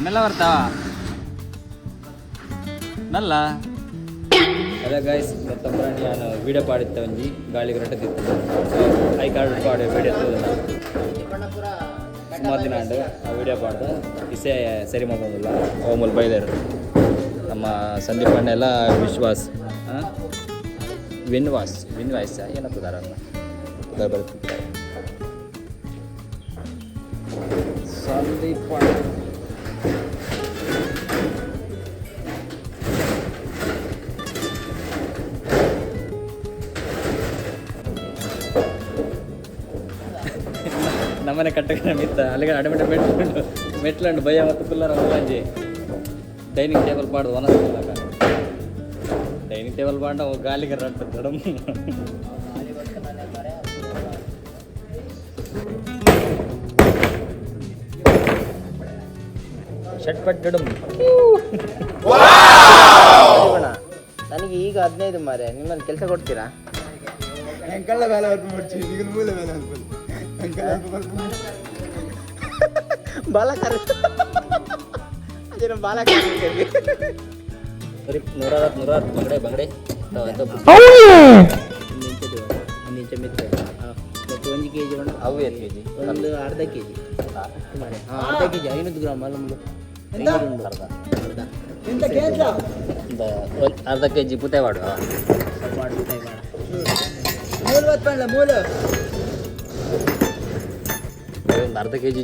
ಮೆಲ್ಲ ಬರ್ತಾವ ಮೆಲ್ಲ. ಹಲೋ ಗೈಸ್, ಮತ್ತೊಬ್ಬ ನಾನು ವೀಡಿಯೋ ಪಾಡಿತ್ತ ಒಂಜಿ ಗಾಳಿಗೆ ರೊಟ್ಟದಿತ್ತು. ಸೊ I card ಪಾಡು ವೀಡಿಯೋ ತೂದನ. ಸುಮಾರು ದಿನ ಆಂಡ್ ಆ ವೀಡಿಯೋ ಪಾಡ್ದು ಇಸೆ ಸರಿ ಮಾಡೋದಿಲ್ಲ. ಓಮಲ್ ಬೈದರು ನಮ್ಮ ಸಂದೀಪ್ ಅಣ್ಣ ಎಲ್ಲ. ವಿಶ್ವಾಸ್, ವಿನ್ವಾಸ್, ವಿನ್ವಾಸ್ ಏನಪ್ಪದಾರ ಬರ್ತಿದ್ದಾರೆ ಸಂದೀಪ್ ಅಣ್ಣ. ನಮ್ಮನೆ ಕಟ್ಟಕ್ಕೆ ಮಿತ್ತ ಅಲ್ಲಿಗೆ ಅಡಮಿಟ ಮೆಟ್ಲುಂಡು, ಮೆಟ್ಲುಂಡು. ಭಯ ಮತ್ತು ಕುಲ್ಲರ ಒಂಜಿ ಡೈನಿಂಗ್ ಟೇಬಲ್ ಪಾಡ್ದು ಒನಸ್. ಡೈನಿಂಗ್ ಟೇಬಲ್ ಪಾಂಡ ಗಾಲಿಗೆ ರಟ್ಟು ದಡಮ್. ಷಟ್ ಪಟ್ ಡಡಮ್. ನನಗೆ ಈಗ 15 ಮಾರೆ, ನಿಮ್ಮಲ್ಲಿ ಕೆಲಸ ಕೊಡ್ತೀರಾ? ಎಂಕಲ್ಲ ಬೇಲೆ ಬರ್ಪು, ಈಗ ಮೂಲೆ ಬೇಲೆ ಬರ್ಪು ಎಂಕಲ್ಲ. ಬಾಲಕರ್ ಅದೇನೋ ಬಾಲಕರ್. ಬರೀ 160 160 ಬಂಗಡೆ ಬಂಗಡೆ. ಒಂದು ಇಂಚ, ಒಂದು ಇಂಚ ಮಿತ್ರ ಮತ್ತು 1 ಕೆಜಿ ಉಂಟು. ಅವು ಎಷ್ಟು ಕೆಜಿ? ಒಂದು ಅರ್ಧ ಕೆಜಿ ಮಾರೆ. ಹಾಂ, ಅರ್ಧ ಕೆಜಿ, 500 ಗ್ರಾಮ್ ಅಲ್ಲ ಮುಳ್ಳು ಉಂಟು ಅರ್ಧ. ಎಂತ ಕೇಂದ್ರ? ಒಂದು ಅರ್ಧ ಕೆಜಿ ಪುತೆ ಮಾಡುವ. ಮಾಡ್ಬಿಟ್ಟೆ ಬೇಡ. ಮೂಲ ಬತ್ಪಣ್ಣ ಮೂಲ. ಒಂದು ಅರ್ಧ ಕೆಜಿ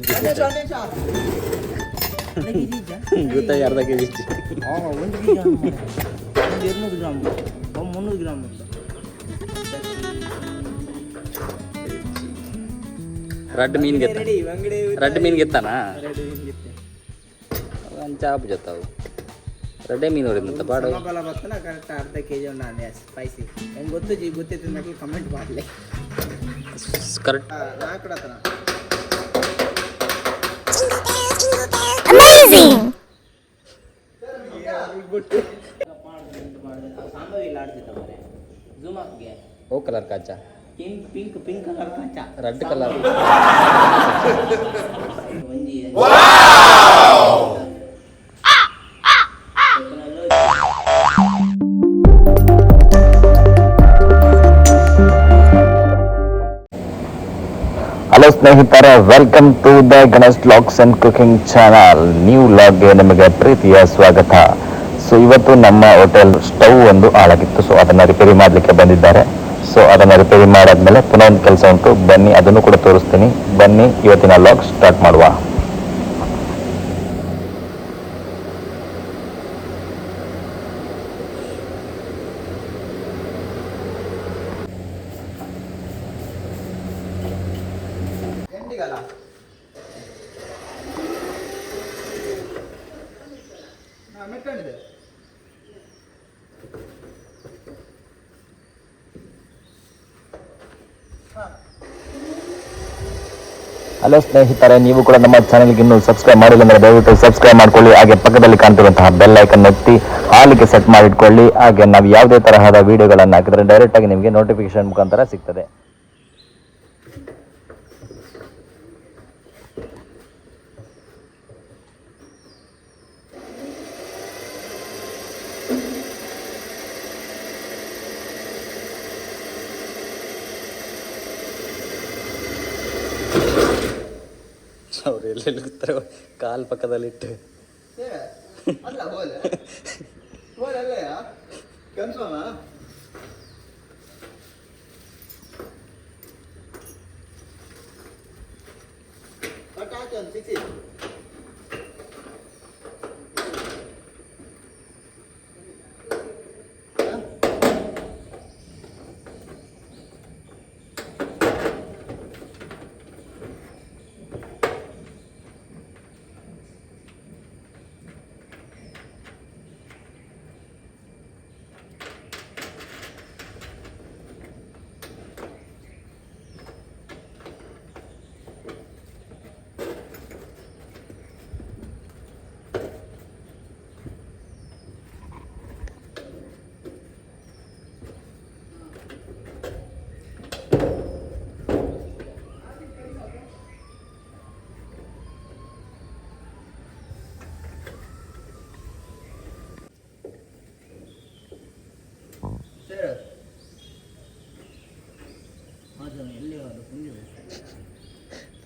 ಗೊತ್ತಾಗಿ ಅರ್ಧ ಕೆಜಿ ಇಜ್ಜಿ. ಹಾಂ, 1 ಕೆಜಿ, ಒಂದು 200 ಗ್ರಾಮ್, ಒಂದು 300 ಗ್ರಾಮ್ ಉಂಟು. ರಡ್ಡ್ ಮೀನ್ ಗೆತ್ತ. ಬಂಗಡೆ. ರಡ್ಡ್ ಮೀನ್ ಗೆತ್ತಾನ ಅಂಚ ಆಪು ಜೊತ್ತಾವು ರಡ್ಡೆ ಮೀನು ಹೊಡಿದಂತ ಪಾಡು. ಬಲ ಬತ್ತನ ಕರೆಕ್ಟ್ ಅರ್ಧ ಕೆಜಿ ಉಂಟು. ಸ್ಪೈಸಿ ಹೆಂಗೆ ಗೊತ್ತು ಜಿ ಗೊತ್ತಿತ್ತು, ಕಮೆಂಟ್ ಮಾಡಲಿ. ಕರೆಕ್ಟ್. ನಾಲ್ಕು ಹತ್ರ. Amazing! ಸಾಂಬಾವಿಲ್ಲ ಆಡ್ತಿದ್ದ ಮಾರೆ ಝೂಮ್ ಹಾಕ್ಗೆ. ಓ ಕಲರ್ ಕಾಚ? ಪಿಂಕ್ ಪಿಂಕ್ ಪಿಂಕ್ ಕಲರ್ ಕಾಚ. Red colour. ಒಂಜಿ. ಹಲೋ ಸ್ನೇಹಿತರೆ, welcome to the Ganesh vlogs and cooking channel. New ವ್ಲಾಗ್ಗೆ ನಿಮಗೆ ಪ್ರೀತಿಯ ಸ್ವಾಗತ. ಸೊ ಇವತ್ತು ನಮ್ಮ ಹೋಟೆಲ್ ಸ್ಟವ್ ಒಂದು ಹಾಳಾಗಿತ್ತು. ಸೊ ಅದನ್ನು ರಿಪೇರಿ ಮಾಡಲಿಕ್ಕೆ ಬಂದಿದ್ದಾರೆ. ಸೊ ಅದನ್ನು ರಿಪೇರಿ ಮಾಡಾದ್ಮೇಲೆ ಪುನಃ ಒಂದು ಕೆಲಸ ಉಂಟು. ಬನ್ನಿ, ಅದನ್ನು ಕೂಡ ತೋರಿಸ್ತೀನಿ. ಬನ್ನಿ, ಇವತ್ತಿನ ವ್ಲಾಗ್ ಸ್ಟಾರ್ಟ್ ಮಾಡುವ. ಎಂಟಿಗಲ್ಲ. ಹಾಂ, ಮೆಟ್ಟಂಡಿದೆ. ಹಲೋ ಸ್ನೇಹಿತರೆ, ನೀವು ಕೂಡ ನಮ್ಮ ಚಾನಲ್ಗೆ ಇನ್ನೂ ಸಬ್ಸ್ಕ್ರೈಬ್ ಮಾಡಿಲ್ಲ ಅಂದರೆ ದಯವಿಟ್ಟು ಸಬ್ಸ್ಕ್ರೈಬ್ ಮಾಡ್ಕೊಳ್ಳಿ. ಹಾಗೆ ಪಕ್ಕದಲ್ಲಿ ಕಾಣ್ತಿರುವಂತಹ ಬೆಲ್ ಐಕನ್ ಒತ್ತಿ ಆಲಿಗೆ ಸೆಟ್ ಮಾಡಿಟ್ಕೊಳ್ಳಿ. ಹಾಗೆ ನಾವು ಯಾವುದೇ ತರಹದ ವಿಡಿಯೋಗಳನ್ನು ಹಾಕಿದ್ರೆ ಡೈರೆಕ್ಟ್ ಆಗಿ ನಿಮಗೆ ನೋಟಿಫಿಕೇಶನ್ ಮುಖಾಂತರ ಸಿಗ್ತದೆ. ಅವ್ರು ಎಲ್ಲೆಲ್ಲಿ ಕೂತಾರೆ ಕಾಲ್ ಪಕ್ಕದಲ್ಲಿಟ್ಟು. ಅಲ್ಲ, ಹೋಲೆ ಹೋಲೆ ಅಲ್ಲಯ್ಯ, ಕನ್ಫರ್ಮಾ? ಬಟ್ ಹಾಕಿ ಒಂದು ಸಿಕ್ಸಿ.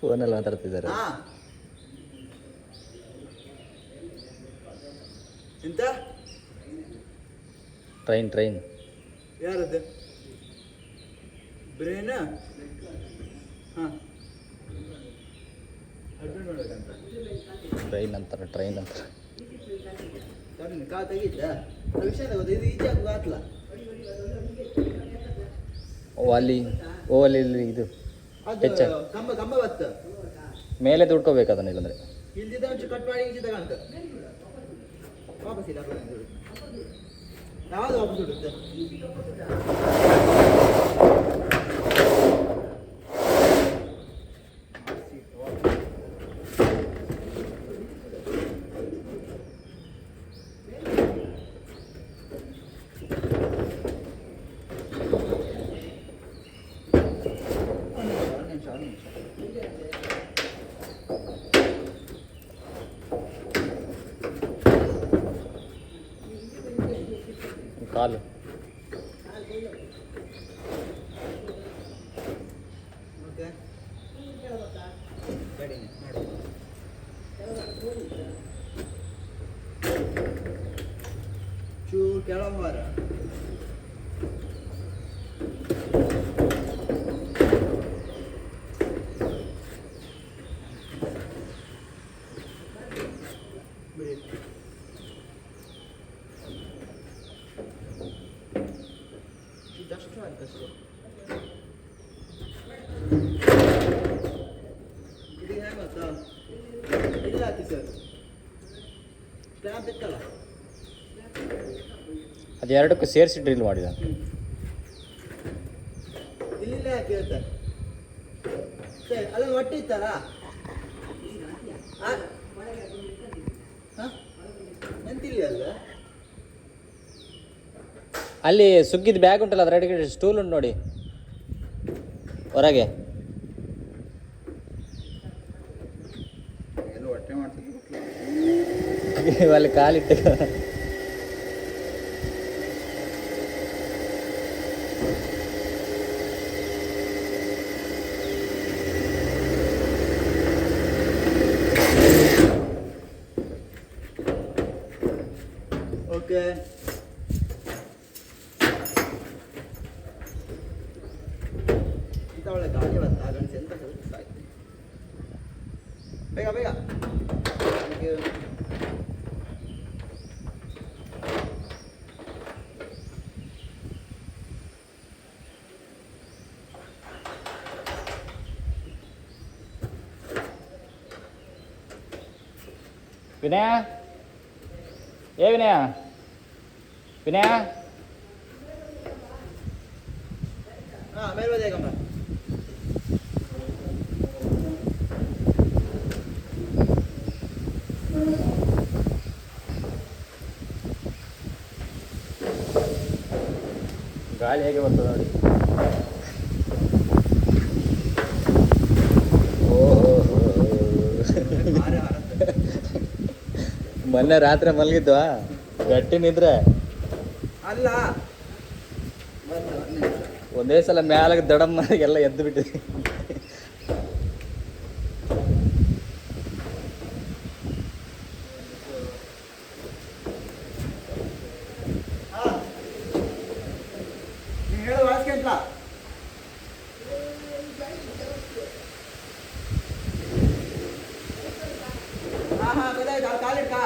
ಫೋನಲ್ಲಿ ಮಾತಾಡ್ತಿದ್ದಾರೆ. ಹಾ, ಎಂತ? Train train. ಯಾರದ್ದು ಬ್ರೇನ್? ಹಾಂ, ಅಡ್ಮಿಟ್ ಮಾಡ್ಬೇಕಂತ. ಟ್ರೈನ್ ಅಂತಾರೆ, ಟ್ರೈನ್ ಅಂತಾರೆ. ಸರಿ, ಕಾ ತೆಗೀತಾ ವಿಷಯ ಗೊತ್ತಾ? ಇದು ಈಚೆ ಹಾಕುವ ಆತ್ಲ. ಓ ಅಲ್ಲಿ, ಓ ಅಲ್ಲಿ, ಇಲ್ಲಿ ಇದು. ಅದು ಹೆಚ್ಚ. ಕಂಬ ಕಂಬ ಬತ್ತು. ಮೇಲೆ ದುಡ್ಕೋಬೇಕು ಅದನ್ನ, ಇಲ್ಲಂದ್ರೆ ಇಲ್ದಿದ್ದ ಒಂಚೂರು ಕಟ್ ಮಾಡಿ ಈಚೆ ತಗೊಂಡು ವಾಪಸ್ ಇಲ್ಲ. ಯಾವುದು ವಾಪಸ್ ಬಿಡುತ್ತೆ? ಒಂದು ನಿಮಿಷ, ಒಂದು ನಿಮಿಷ. ಕಾಲು. ಓಕೆ, ಕಡಿಮೆ ಮಾಡು. ಚೂರು ಕೆಳಗೆ. ಬಿಡಿ. ಇದಷ್ಟು ಆಯ್ತಷ್ಟೇ. ಇದು ಹೇಗೆ ಗೊತ್ತಾ? ಇಲ್ಲ ಹಾಕಿ ಸರ್, ಕ್ಲ್ಯಾಂಪ್ ಇತ್ತಲ್ಲ. ಅದು ಎರಡಕ್ಕೂ ಸೇರಿಸಿ ಡ್ರಿಲ್ ಮಾಡಿದ. ಇಲ್ಲಿಂದ ಹಾಕಿ ಹೇಳ್ತಾರೆ. ಸರಿ, ಅದೊಂದು ಹೊಟ್ಟೆ ಇತ್ತಲ್ಲ. ಆ? ಹ? ಎಂತಿಲ್ಲ ಅಲ್ಲ. ಅಲ್ಲಿ ಸುಗ್ಗಿದ ಬ್ಯಾಗ್ ಉಂಟಲ್ಲ, ಅದರ ಅಡಿಗೆ ಸ್ಟೂಲ್ ಉಂಟು ನೋಡಿ ಹೊರಗೆ. ಎಲ್ಲ ಹೊಟ್ಟೆ ಮಾಡ್ತಿದ್ರು. ಅಲ್ಲಿ ಕಾಲಿಟ್ಟು. ಓಕೆ, ಇಂಥ ಒಳ್ಳೆ ಗಾಳಿ ಬಂತ ಗಣಸ, ಎಂತ ಕೆಲಸ ಆಯ್ತು. ಬೇಗ ಬೇಗ. Thank you. ವಿನಯ, ಏ ವಿನಯ, ವಿನಯ. ಹಾಂ, ಮೇಲೆ ಬದೇಗಮ್ಮ. ಗಾಳಿ ಹೇಗೆ ಬರ್ತದೆ ನೋಡಿ. ಓಹೋ, ಮೊನ್ನೆ ರಾತ್ರಿ ಮಲಗಿದ್ವಾ, ಗಟ್ಟಿ ನಿದ್ರೆ. ಅಲ್ಲ, ಬಂತು, ಒಂದು ನಿಮಿಷ. ಒಂದೇ ಸಲ ಮ್ಯಾಲಾಗ ದಡಮ್ಮ ಎಲ್ಲ ಎದ್ದು ಬಿಟ್ಟಿದೆ. ಹಾಂ, ನೀನು ಹೇಳೋದು ವಾಸ್ಕೆ ಅಂತ. ಹಾಂ ಹಾಂ, ಗೊತ್ತಾಯ್ತು. ಅಲ್ಲಿ ಕಾಲಿಡ್ಕಾ.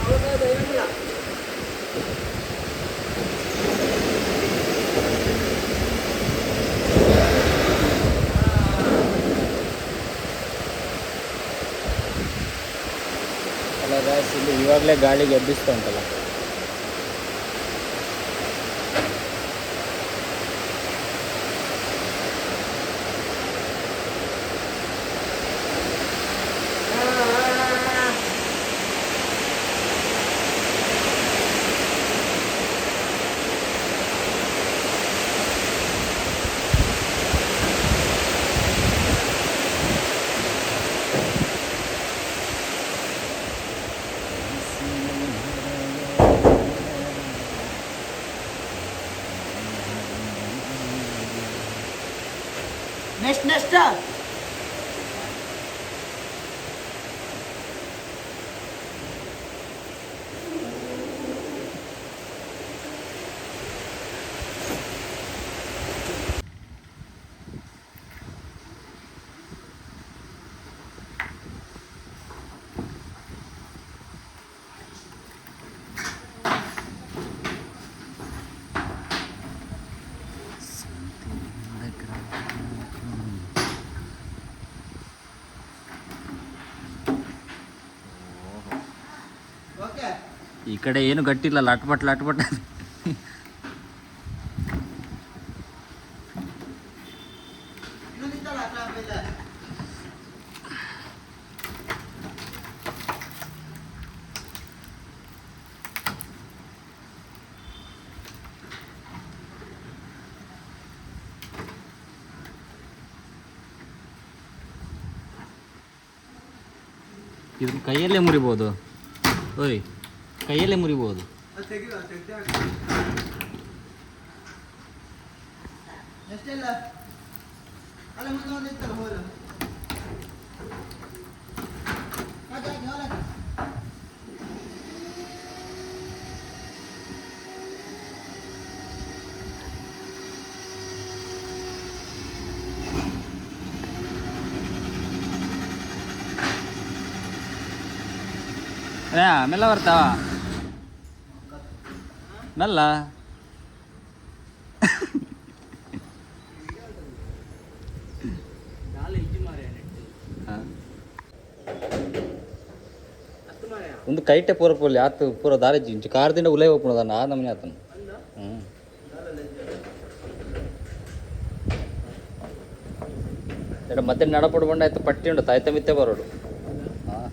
ಹೌದೌದು, ಏನಿಲ್ಲ. ಅಲ್ಲ ಗಾಯ್ಸ್, ಇಲ್ಲಿ ಇವಾಗಲೇ ಗಾಳಿಗೆ ಎಬ್ಬಿಸ್ತಾ ಉಂಟಲ್ಲ. Next next. Okay. ಈ ಕಡೆ ಏನು ಗಟ್ಟಿಲ್ಲ, ಲಟ್ಪಟ್ ಲಟ್ಪಟ್. ಇನ್ನೊಂದಿತ್ತಲ್ಲ ಕ್ಲಾಂಪ್ ಇಲ್ಲ. ಇದನ್ನ ಕೈಯಲ್ಲೇ ಮುರಿಬೋದು. ಓಯ್, ಕೈಯಲ್ಲೇ ಮುರಿಬೋದು. ಅದು ತೆಗಿಯುವ, ತೆಗ್ದೇ ಹಾಕು. ನೆಕ್ಸ್ಟ್ ಎಲ್ಲ ಅಲ್ಲ, ಮುಂದೆ ಒಂದು ಇತ್ತಲ್ಲ ಹೋಲು. ಹಾಕಿ ಹಾಕಿ, ಹೋಲ್ ಹಾಕಿ. ಮೆಲ್ಲ ಬರ್ತಾವ ಮೆಲ್ಲ. ಹಾ. ಒಂದು ಕೈಟೆ ಪೂರ ಪೋಲಿ ಆತು, ಪೂರ ದಾರಿ ಇಂಚು ಕಾರ್ದಿಂದ ಉಲೈ ಹೋಗ್ಬೋದು ಆ ನಮನೆ ಆತನು. ಹ್ಞೂ, ಎಡ ಮತ್ತೆ ನಡಪಡು ಬಂಡ ಆಯ್ತು, ಪಟ್ಟಿ ಉಂಟು ತಾಯ್ತ ಮಿತ್ತೆ ಬರೋಡು. ಹಾಂ,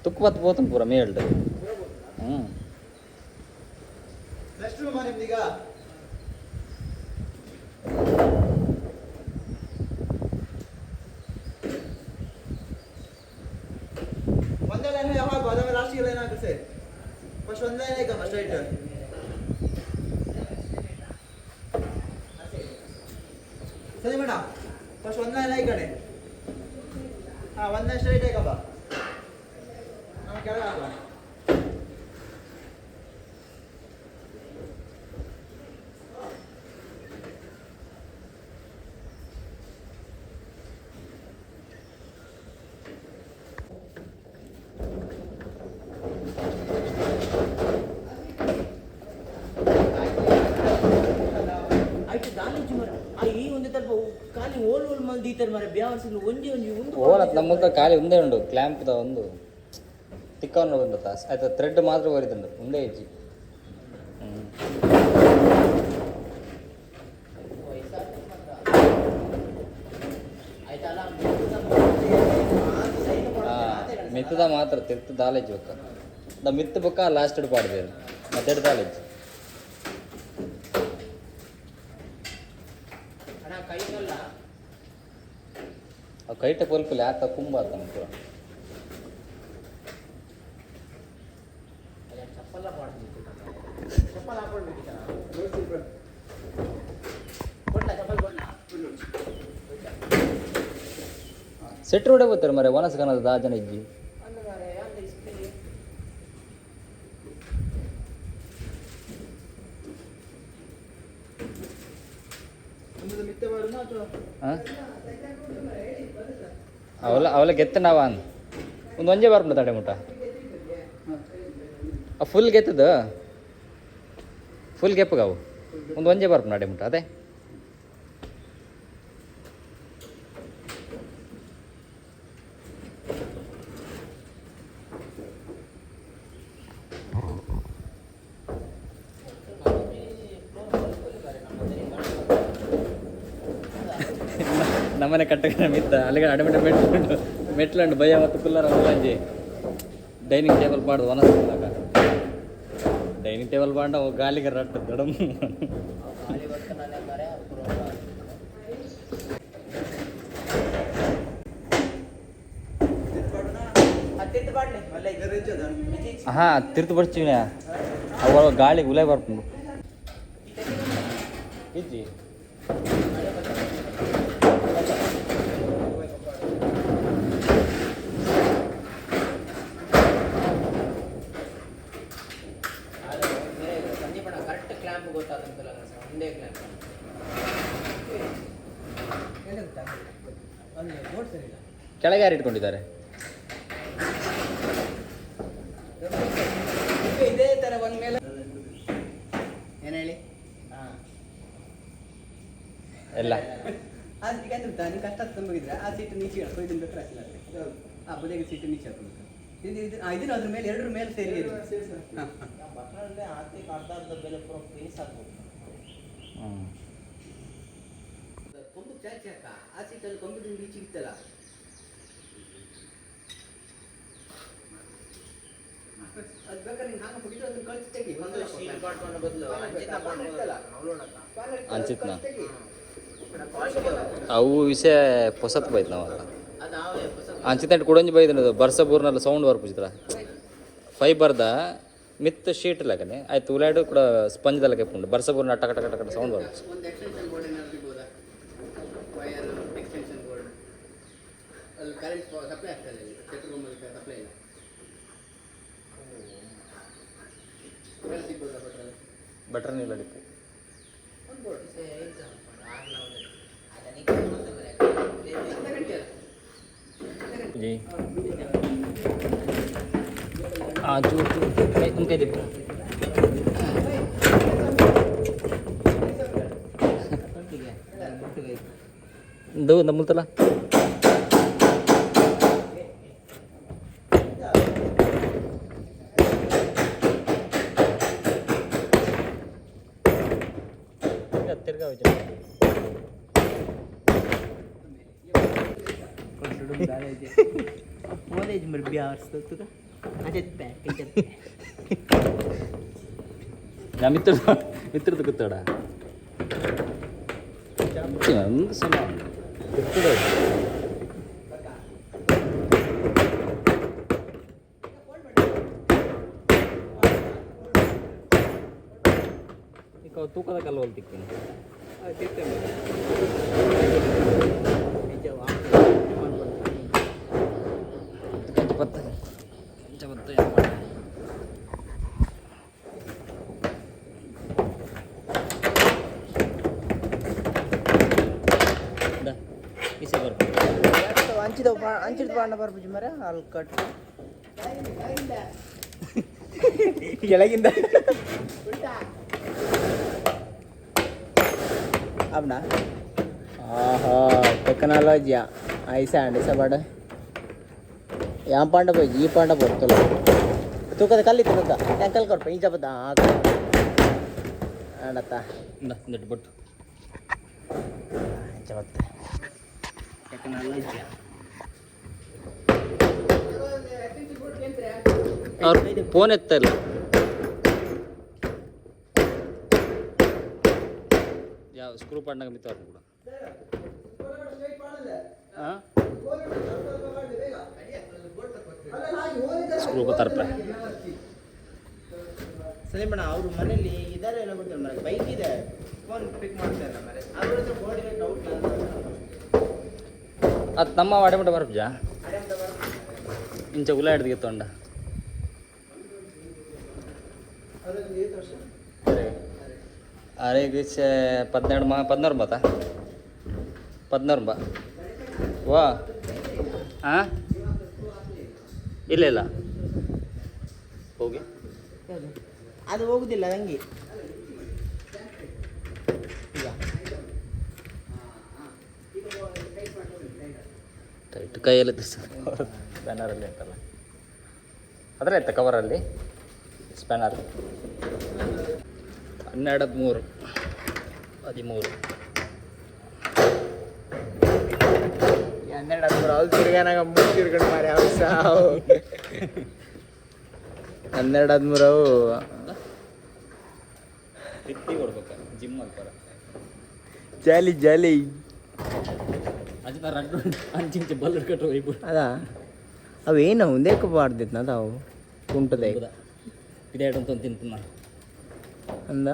ತುಕ್ಕು ಬತ್ತು ಪೋತನು ಪೂರ ಮೇಲ್ಡು. ಹ್ಞೂ. ನೆಕ್ಸ್ಟ್ ರೂಮ್ ನಿಮ್ದೀಗ. ಒಂದೇ ಲೈನ್ ಯಾವಾಗ ಅದಾವ, ಲಾಸ್ಟಿಗೆ ಲೈನ್ ಹಾಕು ಸರ್. ಫಸ್ಟ್ ಒಂದೇ ಲೈನ್ ಹಾಕಮ್ಮ ಸ್ಟ್ರೈಟ್. ಸರಿ ಮೇಡಮ್, ಫಸ್ಟ್ ಒಂದೇ ಲೈನ್ ಈ ಕಡೆ. ಹಾಂ, ಒಂದೇ ಸ್ಟ್ರೈಟ್ ಹಾಕಪ್ಪ, ನಮ್ಮ ಕೆಳಗೆ ಹಾಕುವ. ಐಟ್ ದಾಲಿಂಚು ಮರ ಆ ಈ ಒಂದು ತಲ್ಪ ಖಾಲಿ ಓಲ್ ಓಲ್ ಮಲ್ ದೀತರ್ ಮರ ಬ್ಯಾವರ್ಸ್ ಒಂಜಿ ಒಂಜಿ ಒಂದು. ಓಲ ನಮ್ಮ ಖಾಲಿ ಒಂದೇ ಉಂಡು ಕ್ಲ್ಯಾಂಪ್ದ ಒಂದು ತಿಕ್ಕವನ್ನು ಉಂಡು ತಾಸ್ ಆಯ್ತು, ಥ್ರೆಡ್ ಮಾತ್ರ ಬರಿದುಂಡು ಒಂದೇ ಇಜ್ಜಿ. ಮಿತ್ತದ ಮಾತ್ರ ತಿರ್ತು ದಾಲೇಜ್ ಬೊಕ್ಕ ದ ಮಿತ್ತು ಬೊಕ್ಕ ಲಾಸ್ಟ್ ಪಾಡ್ದೇರು ಮತ್ತೆ ದಾಲೇಜ್. ಅಣ್ಣ ಕೈಗಲ್ಲ. ಅವು ಕೈಟ ಪೊಲ್ಪುಲಿ ಆತ ಕುಂಬ ಆತನ ಪೂರ. ಚಪ್ಪಲ್ಲ ಪಾಡ್ದು ಚಪ್ಪಲ್ ಹಾಕೊಳ್ಬೇಕಿತ್ತ ಕೊಡ್ಲಾ ಚಪ್ಪಲ್ ಕೊಡ್ಲಾ? ಸೆಟ್ ರೋಡೆ ಹೋಗ್ತಾರೆ ಮರೆ ವನಸ್ ಕನದ ದಾ ಜನ ಇಜ್ಜಿ. ಅಂದ ಮಾರೆ ಅಂದ ಇಸ್ಪಿ. ಒಂದು ಮಿತ್ತೆ ಮಾಡೋಣ ಅಥವಾ ಹಾಂ, ಅವಲ ಅವಲ ಗೆತ್ತ ನಾವ ಅಂದ್ ಒಂದು ಒಂಜೆ ಬರ್ಪುಂಡು ತಡೆ ಮುಟ್ಟ. ಆ ಫುಲ್ ಗೆತ್ತದ, ಫುಲ್ ಗೆಪ್ಪಗಾವು ಒಂದು ಒಂಜೆ ಬರ್ಪುಂಡು ಅಡೆ ಮುಟ್ಟ ಅದೇ. ನಮ್ಮನೆ ಕಟ್ಟಕ್ಕೆ ಮಿತ್ತ ಅಲ್ಲಿಗೆ ಅಡಮಿಟ ಮೆಟ್ಲುಂಡು ಮೆಟ್ಲುಂಡು ಭಯ ಮತ್ತು ಕುಲ್ಲರ ಮುಲ್ಲಂಜಿ ಡೈನಿಂಗ್ ಟೇಬಲ್ ಪಾಡ್ದು ಒನಸ್ದಾಗ ಡೈನಿಂಗ್ ಟೇಬಲ್ ಪಾಂಡ ಗಾಲಿಗೆ ರಟ್ಟು ದಡಮ್. ಗಾಳಿ ಬರ್ತಾನೆ ಮಾರೆ ಪೂರ. ಅತ್ತೆತ್ತು ಪಾಡ್ಲೆ ಮಲ್ಲ. ಹಾ, ತಿರ್ತು ಬರ್ತೀವಿ ಅವ ಗಾಳಿ ಉಲೈ ಬರ್ಪುಂಡು ಇಜ್ಜಿ. ಕೆಳಗೆ ಯಾರು ಇಟ್ಕೊಂಡಿದ್ದಾರೆ? ಇದೇ ತರ ಒಂದ್ ಮೇಲೆ ಏನ್ ಹೇಳಿ? ಎಲ್ಲ ಆ ಸೀಟ್ ಅಂತ ನೀವು ಕಷ್ಟ ತುಂಬಿದ್ರೆ ಆ ಸೀಟ್ ನೀಚೆ ಇಡೋದು, ಇದನ್ನ ಬೇಕಾದ್ರೆ ಹಾಕಿಲ್ಲ. ಆ ಬದಿಗೆ ಸೀಟ್ ನೀಚೆ ಹಾಕ್ಬೇಕು. ಇದು ಇದು ಇದನ್ನ ಅದ್ರ ಮೇಲೆ ಎರಡರ ಮೇಲೆ ಸೇರಿ ಇದು. ಹಾ. ಬಟ್ಲಲ್ಲೇ ಆರ್ಥಿಕ ಅರ್ಧ ಅರ್ಧ ಬೆಲೆ ಪೂರ ಫಿನಿಶ್ ಆಗ್ಬೋದು. ಹ್ಞೂ. ಕೊಂಬು ಚಾಚಿ ಹಾಕ, ಆ ಸೀಟಲ್ಲಿ ಕಂಪ್ಯೂಟರ್ ನೀಚೆ ಇತ್ತಲ್ಲ. ಅದು ಬೇಕಾದ್ರೆ ನೀನು ಹಾಗೆ ಬಿಟ್ಟು ಅದನ್ನ ಕಳ್ಸಿ ತೆಗಿ. ಒಂದು ಶೀಟ್ ಬಾಟ್ಕೊಂಡ ಬದಲು ಅಂಚಿನ ಅಂಚಿತ್ನ? ಅವು ವಿಷಯ ಪೊಸತ್ ಬೈತ್ ನಾವಲ್ಲ. ಅದು ಆವೆ ಹೊಸ. ಅಂಚಿತ ಕುಡಂಜಿ ಬೈದಿನ ಬರ್ಸ ಬೂರ್ನಲ್ಲ ಸೌಂಡ್ ಬರ್ಪುಜಿತ್ರ. ಫೈಬರ್ದ ಮಿತ್ ಶೀಟ್ ಲೆಕ್ಕನೆ ಆಯ್ತು, ಉಲಾಡು ಕೂಡ ಸ್ಪಂಜ್ದ ಲೆಕ್ಕ ಉಂಟು. ಬರ್ಸ ಬೂರ್ನ ಟಕ ಟಕ ಟಕ ಸೌಂಡ್ ಬರ್ಪುಜಿ. ಒಂದು ಎಕ್ಸ್ಟೆನ್ಷನ್ ಬೋರ್ಡ್ ಏನಾದ್ರು ಸಿಗ್ಬೋದಾ? Wire extension board. ಅಲ್ಲಿ ಕರೆಂಟ್ ಸಪ್ಲೈ ಆಗ್ತದೆ, ಅಲ್ಲಿ ಸೆಟ್ ರೂಮಲ್ಲಿ ಸಪ್ಲೈ ಇಲ್ಲ. ಎಲ್ಲ ಸಿಗ್ಬೋದಾ ಭಟ್ರಲ್ಲಿ? ಬಟರ್ ಇಲ್ಲ ಡಿಪ್ಪು. ಒಂದು ಬೋರ್ಡ್. ಜಿ ಹಾಂ, ಚೂರು ಚೂರು ಕೈ ಒಂದು ಕೈ ದಿಪ್ಪು. ಇದು ನಮ್ಮಲ್ತಲ್ಲ. ತಿರ್ಗಾ ಕಾಲೇಜ್ ಮರ್ ಬ್ಯಾರ್ಸ್ ತುಗ ಅದೇ ಬ್ಯಾಕ್. ನಾ ಮಿತ್ರ ಮಿತ್ರದ ಕೂತಾಡ ಒಂದು ಸಮ ಇರ್ತದೆ. ಈಗ ಅವು ತೂಕದ ಕಲ್ಲು ಹೊಲ್ತಿಕ್ತೀನಿ. ಕಂಚ ಪತ್ತ ಕಂಚ ಪತ್ತ ಏನು ಮಾಡ. ಈಸೆ ಬರ್ಬೋದು. ಅಂಚಿದ ಅಂಚಿದ ಬಾಂಡ ಬರ್ಪುಜಿ ಮರ ಅಲ್ಲಿ ಕಟ್ ಕೆಳಗಿಂದ ಅವನ. ಆಹಾ, ಟೆಕ್ನಾಲಜಿಯ ಐಸಾ ಅಂಡ್ ಐಸಾ ಬಾಡ ಯಾಂ ಪಾಂಡ ಪೋಯ್ ಈ ಪಾಂಡ ಬರ್ತಲ್ಲ. ತೂಕದ ಕಲ್ಲಿತ್ತು ಗೊತ್ತಾ? ನಾನು ಕಲ್ ಕೊಡ್ಪ ಇಂಚ ಬತ್ತ ಆಡತ್ತ. ಇಂದ ಇಂದಟ್ಟು ಬಟ್ಟು. ಇಂಚ ಬತ್ತ ಟೆಕ್ನಾಲಜಿ. ಅವ್ರು ಫೋನ್ ಎತ್ತಾ ಇಲ್ಲ. ಯಾವ ಸ್ಕ್ರೂ ಪಾಡ್ನಾಗ ಮಿತ್ತವ್ರು ಕೂಡ. ಹಾಂ, ಸ್ಕ್ರೂ ತರ್ಪ. ಸಲೀಮಣ್ಣ ಅವರು ಮನೇಲಿ ಇದಾರೆ ಏನೋ ಗೊತ್ತಿಲ್ಲ ಮರೆ. ಬೈಕ್ ಇದೆ, ಫೋನ್ ಪಿಕ್ ಮಾಡ್ತಾ ಇಲ್ಲ ಮರೆ. ಅವ್ರ ಹತ್ರ ಬೋರ್ಡ್ ಇದೆ, ಡೌಟ್. ಅದು ನಮ್ಮ ವಾಡೆ ಬರ್ಪುಜ ಇಂಚ ಉಲ ಹಿಡ್ದು ತೊಂಡ. ಅರೆ 12 ಮಾ 16 ಬಾ 16 ಬಾ ವಾ. ಹಾಂ, ಇಲ್ಲ ಇಲ್ಲ, ಹೋಗಿ. ಅದು ಹೋಗುದಿಲ್ಲ ನಂಗೆ ಈಗ. ಟೈಟ್ ಕೈಯಲ್ಲಿ ಸ್ಪ್ಯಾನರಲ್ಲಿ ಅಂತಲ್ಲ, ಅದರಲ್ಲೇ ಇತ್ತ ಕವರಲ್ಲಿ ಸ್ಪ್ಯಾನರ್. 12 13 13. 12 13 ಅವ್ರು ತಿರ್ಗಾನಾಗ ಮೂರು ತಿರ್ಗಂಡು ಮಾರಿ ಅವು ಸಾವು. 12 13 ಅವು. ತಿತ್ತಿ ಕೊಡ್ಬೇಕ ಜಿಮ್ ಅಲ್ಪರ. ಜಾಲಿ ಜಾಲಿ. ಅಜಿತ ರಡ್ಡು ಅಂಚಿಂಚೆ ಬಲ್ಲ ಕಟ್ಟು ಹೋಯ್ಬು. ಅದ ಅವೇನು ಒಂದೇ ಬಾರ್ದಿತ್ತು ಅದಾವು ಕುಂಟದೆ. ಇದೇ ಅಂತ ತಿಂತ ಅಂದ.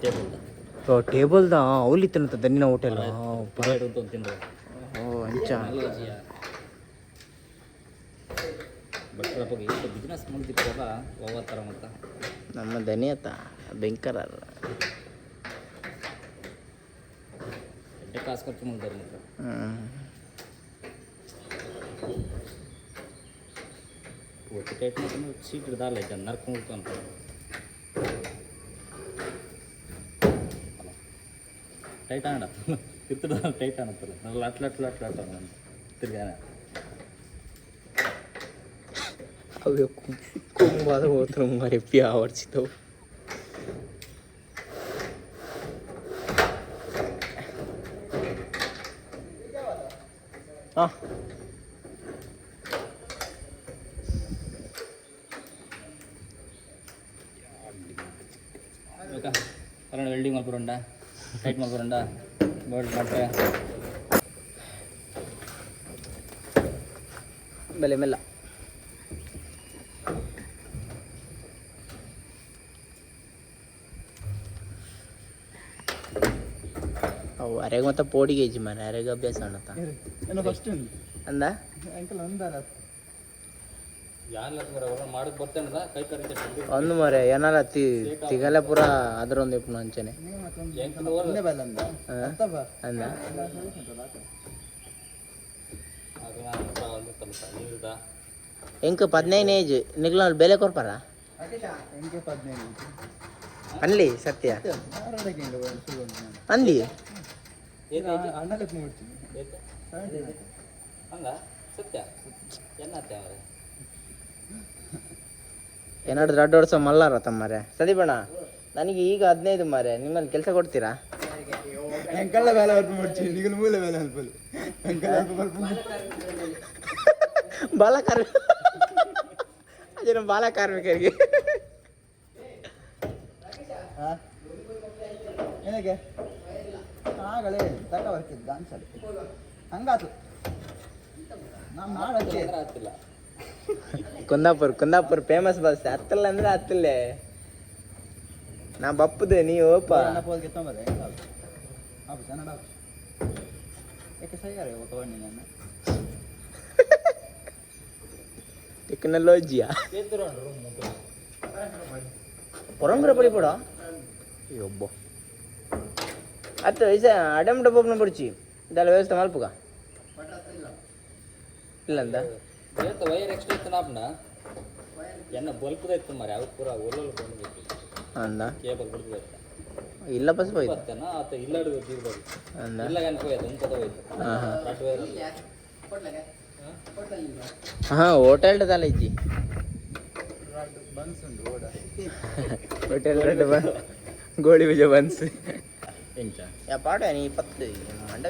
ಟೇಬಲ್. ಓ, ಟೇಬಲ್ದ ಅವಲಿತ್ತನಂತ ದನ್ನಿನ ಹೋಟೆಲ್. ಇದೇ ಅಂತ ತಿಂದ್ರು. ಓ, ಅಂಚ. ಭಟ್ರ ಬಗ್ಗೆ ಎಷ್ಟು ಬಿಸ್ನೆಸ್ ಮಾಡ್ತಿರ್ತಾರಲ್ಲ ಒವ್ವ ಥರ ಅಂತ. ನಮ್ಮ ದನಿ ಆತ ಬೆಂಕರ. ಎಡ್ಡೆ ಕಾಸು ಖರ್ಚು ಮಾಡ್ತಾರೆ ಮಾತ್ರ. ಹ್ಞೂ. ಒಟ್ಟು ಟೈಟ್ ಮಾಡ್ಕೊಂಡು ಸೀಟ್ ದಾಲ ಐತೆ ನರ್ಕೊಂಡು ಅಂತ. ಟೈಟ್ ಆಂಡ ತಿರ್ತದ ಟೈಟ್ ಆಣತ್ತಲ್ಲ, ಲಟ್ ಲಟ್ ಲಟ್ ಲಟ್ ಅನ್ನ ತಿರ್ಗಾನ. ಅವೆ ಕುಂಬಾದ ಹೋತ್ರ ಮರೆ ಪ್ಯಾವರ್ಚಿತವು. ಹಾಂ. ಕನ್ನಡ ವೆಲ್ಡಿಂಗ್ ಮಲ್ಪುರಂಡ, ಟೈಟ್ ಮಲ್ಪುರಂಡ ಬೋಲ್ಟ್ ಮತ್ತೆ. ಬೆಲೆ ಮೆಲ್ಲ. ಅವು ಅರೆಗೆ ಮತ್ತೆ ಪೋಡಿಗೆ ಇಜ್ಜಿ ಮಾರ್ರೆ, ಅರೆಗೆ ಅಭ್ಯಾಸ ಅಣ್ಣತ್ತ. ಏನೋ ಫಸ್ಟ್ ಉಂಟು. ಅಂದ. ಅಂಕಲ್ ಒಂದಲ್ಲ. ಯಾರಲ್ಲ ಮಾಡಕ್ ಬರ್ತೇನದ ಕೈ ಕರಿತ. ಒಂದು ಮರೆ ಏನಾರ ತಿ ತಿಗಲೆ ಪೂರ ಅದ್ರೊಂದು ಇಪ್ಪು ಅಂಚನೆ. ನೀವು ಮತ್ತೊಂದು ಒಂದೇ ಬಲ್ಲ ಅಂದ ಅತ್ತಪ್ಪ. ಅಂದ. ಎಂಕ್ 15 ಏಜ್, ನಿಗ್ಲ ಬೆಲೆ ಕೊರ್ಪಾರ? ಎಂಕೆ 15. ಅಲ್ಲಿ ಸತ್ಯ. ಆರಡಕ್ಕೆ ಶುರು ಉಂಟು ನಾನು. ಅಂದಿ. ಅಣ್ಣಕ್ಕೆ ಮುಡ್ತೀನಿ. ಹಂಗ ಸತ್ಯ ಎನ್ನತ್ತೆ ಅವ್ರೆ. ಏನಾದ್ರು ದೊಡ್ಡ ವರ್ಷ ಮಲ್ಲಾರ ತಮ್ಮರೆ. ಸದೀಪಣ್ಣ, ನನಗೆ ಈಗ 15 ಮಾರೆ, ನಿಮ್ಮಲ್ಲಿ ಕೆಲಸ ಕೊಡ್ತೀರಾ? ಎಂಕಲ್ಲ ಬೇಲೆ ಅಲ್ಪ ಮುಡ್ತೀನಿ, ನಿಗಲು ಮೂಲೆ ಬೇಲೆ ಅಲ್ಪಲ್ಲಿ ಎಂಕಲ್ ಅಲ್ಪ ಅಲ್ಪ. ಬಾಲ ಕಾರ್ಮಿಕ, ಅದೇ ನಮ್ಮ ಬಾಲ ಕಾರ್ಮಿಕರಿಗೆ. ಹಾ, ಏನಕ್ಕೆ ಆಗಲೇ ತಕ ಬರ್ತಿದ್ದ ಅನ್ಸಲಿ ಹಂಗಾತು ನಮ್ಮ ನಾಡಕ್ಕೆ. ಆಗ್ತಿಲ್ಲ. ಕುಂದಾಪುರ, ಕುಂದಾಪುರ ಫೇಮಸ್ ಬಸ್ ಹತ್ತಲ್ಲ ಅಂದ್ರೆ ಹತ್ತಲ್ಲೇ ನಾ ಬಪ್ಪದೆ ನೀವು ಓಪ. ಪೋಲ್ಗೆ ತೊಂಬರೆ ಆಪು ಚೆನ್ನಡ ಯಾಕೆ ಸೈಯಾರೆ ఒక ಬಂಡಿ ನಾನು. ಟೆಕ್ನಾಲಜಿಯಾ ಹೊರಂಗ್ರ ಪಡಿ ಪಡ ಒಬ್ಬ ಅತ್ತ ವಯಸ್ಸ ಅಡಮ್ ಡಬ್ಬನ ಪಡಿಚಿ ಇದೆಲ್ಲ ವ್ಯವಸ್ಥೆ ಮಲ್ಪುಗ ಇಲ್ಲ ಅಂದ. ಏತ ವೈರ್ ಎಕ್ಸ್ಟ್ರಾ ಇತ್ತು ನಾಪ್ನ ಎನ್ನ ಬಲ್ಪದ ಇತ್ತು ಮಾರೆ, ಅವು ಪೂರ ಒಲ್ಲೊಲ್ಲ ಕೊಂಡು. ಅಂದ. ಕೇಬಲ್ ಬಿಡ್ದು. ಇಲ್ಲ ಬಸ್ ಹೋಯ್ತು. ಬತ್ತೇನ ಆತ ಇಲ್ಲಾಡು ದೀರ್ಘ. ಅಂದ. ಇಲ್ಲ ಹೋಯ್ತು ಒಂದು ಪದ ಹೋಯ್ತು. ಹಾಂ ಹಾಂ. ರಡ್ ವೈರ್. ಹಾಂ, ಹೋಟೆಲ್ ದಾಲ ಇಜ್ಜಿ. ಬನ್ಸ್ ಉಂಟು ಓಡ. ಹೋಟೆಲ್ ರೆಡ್ ಬನ್ ಗೋಳಿ ಬೀಜ ಬನ್ಸ್. ಎಂಚ? ಯಾ ಪಾಡ ನೀ ಪತ್ತು ಮಂಡ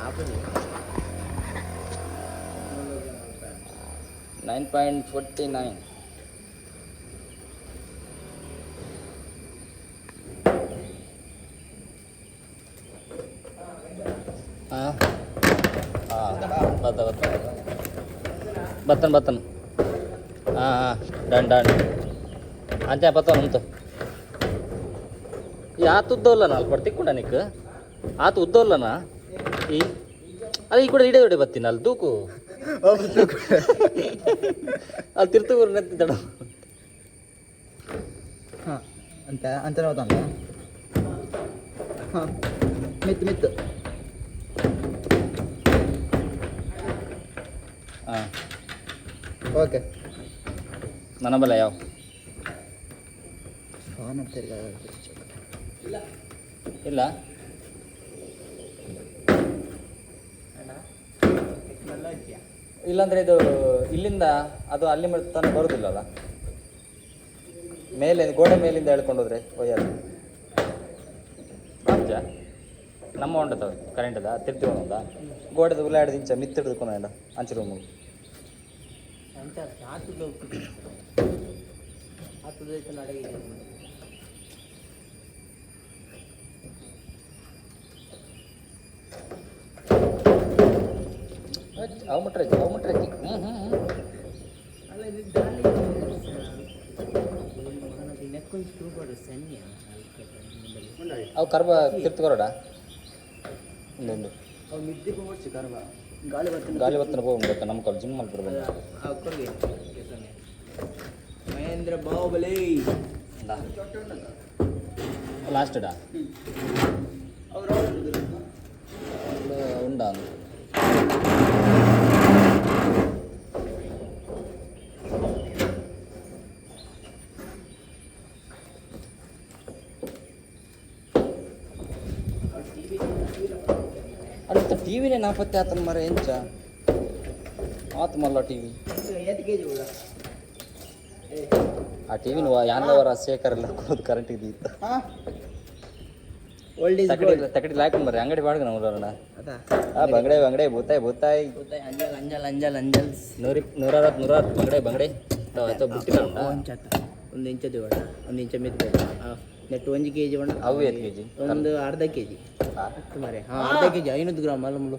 ಆಪುಜಿ. 9.49. ಹಾಂ ಹಾಂ, ಬತ್ತ ಬತ್ತ ಬತ್ತನ್ ಬತ್ತನ್. ಹಾಂ ಹಾಂ, ಡನ್ ಡನ್ ಅಂಚೆ ಬತ್ತನ್ ಉಂಟು. ಈ ಆತ ಉದ್ದವಲ್ಲನ ಅಲ್ಲಿ ಬರ್ತಿಕ್ಕೊಂಡ ನಿಕ್ ಆತ ಉದ್ದವಲ್ಲನ ಈ ಅಲ್ಲ ಈ ಕೂಡ ಇಡೇ ದೊಡ್ಡ ಬತ್ತೀನಿ ಅಲ್ಲಿ ದೂಕು ಅಲ್ಲಿ ತಿರ್ತೂರು ನೆತ್ತಿದ್ದಡ. ಹಾಂ, ಅಂತ ಅಂಚನೆ ಹೋತಂತ. ಹಾಂ, ಮಿತ್ತು ಮಿತ್ತು. ಹಾಂ. ಓಕೆ. ನನ್ನ ಬಲ್ಲ ಯಾವ ಫೋನ್ ಇಲ್ಲ. ಇಲ್ಲಾಂದ್ರೆ ಇದು ಇಲ್ಲಿಂದ ಅದು ಅಲ್ಲಿ ತನಕ ಬರುದಿಲ್ಲಲ್ಲ, ಮೇಲೆ ಗೋಡೆ ಮೇಲಿಂದ ಎಳ್ಕೊಂಡು ಹೋದ್ರೆ ಒಯ್ಯರ್ ಆಪ್ಜ ನಮ್ಮ ಉಂಟದ ಕರೆಂಟ್ದ ತಿರ್ತಿ ಒಂದ ಗೋಡೆದ ಉಲ್ಲಾಡ್ದು ಇಂಚ ಮಿತ್ತಿಡ್ದು ಅಂಚೆ ರೂಮು. ಅವು ಮುಟ್ರೆ ಅವು ಮುಟ್ರೆ. ಹ್ಞೂ ಹ್ಞೂ ಹ್ಞೂ. ಅವು ಕರ್ಬ ತಿರ್ತು ಕೊರಡ ಒಂದು ಗಾಳಿ ಬರ್ತದೆ. ಗಾಳಿ ಬತ್ತನ ಹೋಗಿ ಗೊತ್ತಾ ನಮ್ಮ ಕಾಲ್ ಜಿಮ್ ಮಲ್ಪುರ. ಮಹೇಂದ್ರ ಬಾಹುಬಲಿ. ಲಾಸ್ಟ್ ಡಾ ಉಂಡ. ಟಿವಿನೇ ನಾಪತ್ತೆ ಆತನ ಮರ ಎಂಚ ಆತ್ ಮಲ್ಲ ಟಿವಿ. ಏತ್ ಕೆಜಿ ಉಳ್ಳ? ಆ ಟಿವಿನ ಯಾನ್ಲವರ ಶೇಖರ್ ಎಲ್ಲ ಕೊಡೋದು ಕರೆಂಟ್ ಇದ್ದಿತ್ತು. ಹಾ, ಓಲ್ಡ್ is ತಕಡಿ ಗೋಲ್ಡ್. ತಕಡಿ ಲಾಯ್ಕ್ ಮರ ಅಂಗಡಿ ಬಾಡ್ಗ ನಾವು. ಅದ. ಆ ಬಂಗಡೆ ಬಂಗಡೆ ಬೂತಾಯ್ ಬೂತಾಯ್. ಅಂಜಲ್ ಅಂಜಲ್ ಅಂಜಲ್ ಅಂಜಲ್. ನೂರಿ 160 160 ಬಂಗಡೆ ಬಂಗಡೆ ಅಥವಾ ಬುಟ್ಟಿಲ್ಲ ಉಂಟಾ? ಒಂಚತ್ತ ಒಂದು ಇಂಚ ಬೇಡ, ಒಂದು ಇಂಚ ಮಿತ್ ಬೇಡ. ನೆಟ್ಟು 1 ಕೆಜಿ ಬಣ್ಣ. ಅವು ಏತ್ ಕೆಜಿ? ಒಂದು ಅರ್ಧ ಕೆಜಿ. ಆ? ಮಾರೆ, ಹಾಂ, ಅರ್ಧ ಕೆಜಿ 500 ಗ್ರಾಮ್ ಅಲ್ಲ ಮುಳು.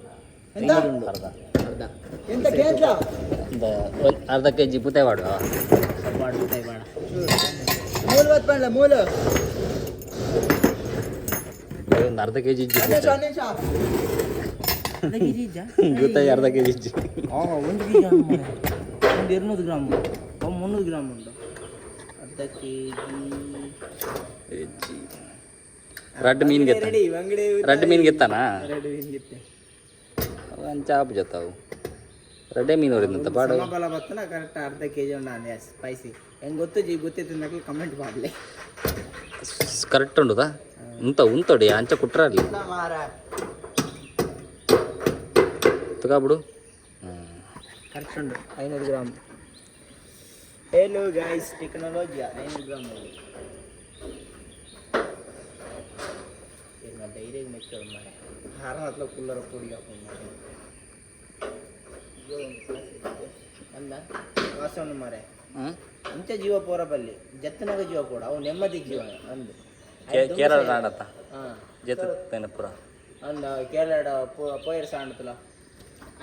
ಎಂತ? ಉಂಡು ಅರ್ಧ. ಅರ್ಧ. ಎಂತ ಕೇಂದ್ರ? ಒಂದು ಅರ್ಧ ಕೆಜಿ ಬೂತಾಯ್ ಬಾಡುವ. ಬಾಡ ಬೂತಾಯಿ ಬಾಡ. ಮೂಲ ಬತ್ ಪಂಡ್ಲ ಮೂಲ. ಒಂದು ಅರ್ಧ ಕೆಜಿ ಇಜ್ಜಿ. ಒಂದು ನಿಮಿಷ, ಒಂದು ನಿಮಿಷ. ಅರ್ಧ ಕೆಜಿ ಇಜ್ಜಾ? ಬೂತಾಯಿ ಅರ್ಧ ಕೆಜಿ ಇಜ್ಜಿ. ಹಾಂ, 1 ಕೆಜಿ, ಒಂದು 200 ಗ್ರಾಮ್, ಒಂದು 300 ಗ್ರಾಮ್ ಉಂಟು ಅರ್ಧ ಕೆಜಿ. ಇಜ್ಜಿ. ರಡ್ಡ್ ಮೀನ್ ಗೆತ್ತ. ರೆಡಿ ಬಂಗಡೆ. ರಡ್ಡ್ ಮೀನ್ ಗೆತ್ತಾನಾ? ರೆಡಿ ಹಿಂಗಿತ್ತೆ. ಅವು ಅಂಚ ಆಪು ಜೊತಾವು ರಡ್ಡೆ ಮೀನು ಹೊಡಿದಂತ ಬಾಡು. ಸಮಬಲ ಬತ್ತನ ಕರೆಕ್ಟ್ ಅರ್ಧ ಕೆಜಿ ಉಂಡು ಅಂದೆ. ಸ್ಪೈಸಿ ಹೆಂಗೆ ಗೊತ್ತು ಜಿ ಗೊತ್ತಿತ್ತು ಕಮೆಂಟ್ ಮಾಡಲಿ. ಕರೆಕ್ಟ್ ಉಂಡುದಾ ಉಂತ ಉಂತೊಡಿ ಅಂಚ ಕುಟ್ರಲ್ಲಿ. ಮಾರ. ತುಗಾ ಬಿಡು. ಕರೆಕ್ಟ್ ಉಂಡು 500 ಗ್ರಾಮ್. ಹೇಳು ಗೈಸ್, ಟೆಕ್ನಾಲಜಿ 500 ಗ್ರಾಮ್. ಧೈರ್ಯ ಮೆಚ್ಚೋದು ಮಾರೆ, ಹಾರ ಹತ್ಲ ಕುಲ್ಲರ ಪುಡಿ ಹಾಕೊಂಡು ಮಾರೆ. ಅಂದ ವಾಸ ಉಂಡು ಮಾರೆ. ಹ್ಮ್. ಅಂಚ ಜೀವ ಪೋರಬಲ್ಲಿ ಜತ್ತನಾಗ ಜೀವ ಕೂಡ ಅವು ನೆಮ್ಮದಿ ಜೀವ ಅಂದು. ಕೇರಳ ನಾಡತ್ತ. ಹಾಂ. ಜೊತೆ ಪೂರ. ಅಂದ ಕೇರಳ ಪೋಯರ್ ಸಾಂಡತಲ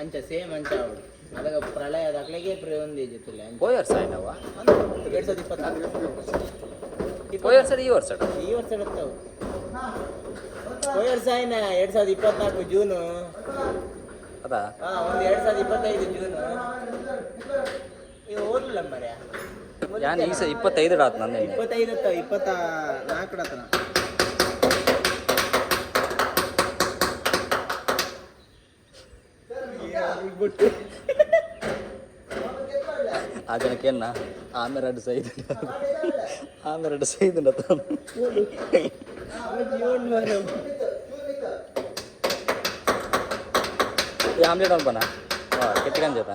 ಅಂಚ ಸೇಮ್ ಅಂಚ ಅವಳು ಅದಾಗ ಪ್ರಳಯ ದಾಖಲೆಗೆ ಒಂದು ಜೊತೆಲೆ ಅಂಚ. ಪೋಯರ್ ಸಾಯ್ನವ. ಅಂದು 2024. ಪೋಯರ್ ಸರ್ ಈ ವರ್ಷ. ಈ ವರ್ಷ ಇರ್ತಾವು ಪೋಯರ್ ಸಾಯಿನ 2024 ಜೂನು. ಅದಾ. ಹಾ, ಒಂದು 2025 ಜೂನು. ಇವು ಓದ್ಲಿಲ್ಲ ಮರ್ಯಾ. ಯಾನ್ ಈ ಸ 25 ಆತು ನನ್ನ. 25 ಇರ್ತಾವ, 24 ಆತನ. ಆ ಜನಕ್ಕೆ ಏನ ಆಮೆ ರಡ್ಡು ಸೈದು, ಆಮೆ ರಡ್ಡು ಸೈದು. ಈ ಆಮ್ಲೆಟ್ ಅಲ್ಪನ ಕೆತ್ತಿಕಂದ ಜೊತೆ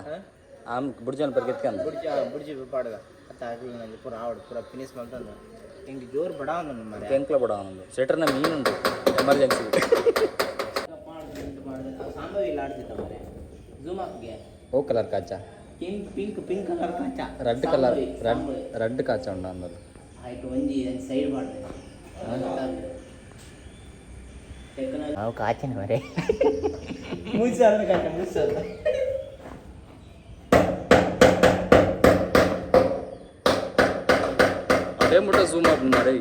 ಆಮ್ ಬುಡ್ಜಿ ಅಲ್ಪ ಕೆತ್ತಿಕಂದ. ಬುಡ್ಜಿ ಬುಡ್ಜಿ ಪಾಡ್ಗ ಅತ್ತ ಆಗಲಿ ನಂಗೆ ಪೂರ ಆವಡು ಪೂರ ಫಿನಿಶ್ ಮಾಡ್ತಂದು ಹಿಂಗೆ ಜೋರು ಬಡ ಒಂದು ಮರೆ. ಬೆಂಕ್ಲ ಬಡ ಒಂದು ಸ್ವೆಟರ್ನ ಮೀನುಂಟು ಎಮರ್ಜೆನ್ಸಿ. ಸಾಂಬವಿ ಆಡ್ತಿದ್ದ ಮರೆ ಝೂಮ್ ಹಾಕ್ಗೆ. ಓ ಕಲರ್ ಕಾಚ? ಪಿಂಕ್ ಪಿಂಕ್ ಪಿಂಕ್ ಕಲರ್ ಕಾಚ. Red colour, red red ಕಾಚ ಉಂಡು ಅಂದದು. ಆಯ್ತು, ಒಂಜಿ ಸೈಡ್ ಮಾಡಿದೆ ನಾವು ಕಾಚಿನ ಮರೆ 3000 ಕಾಚ 3000. ಅದೇ ಮುಟ್ಟ ಝೂಮ್ ಅಪ್ ಮಾಡಿ.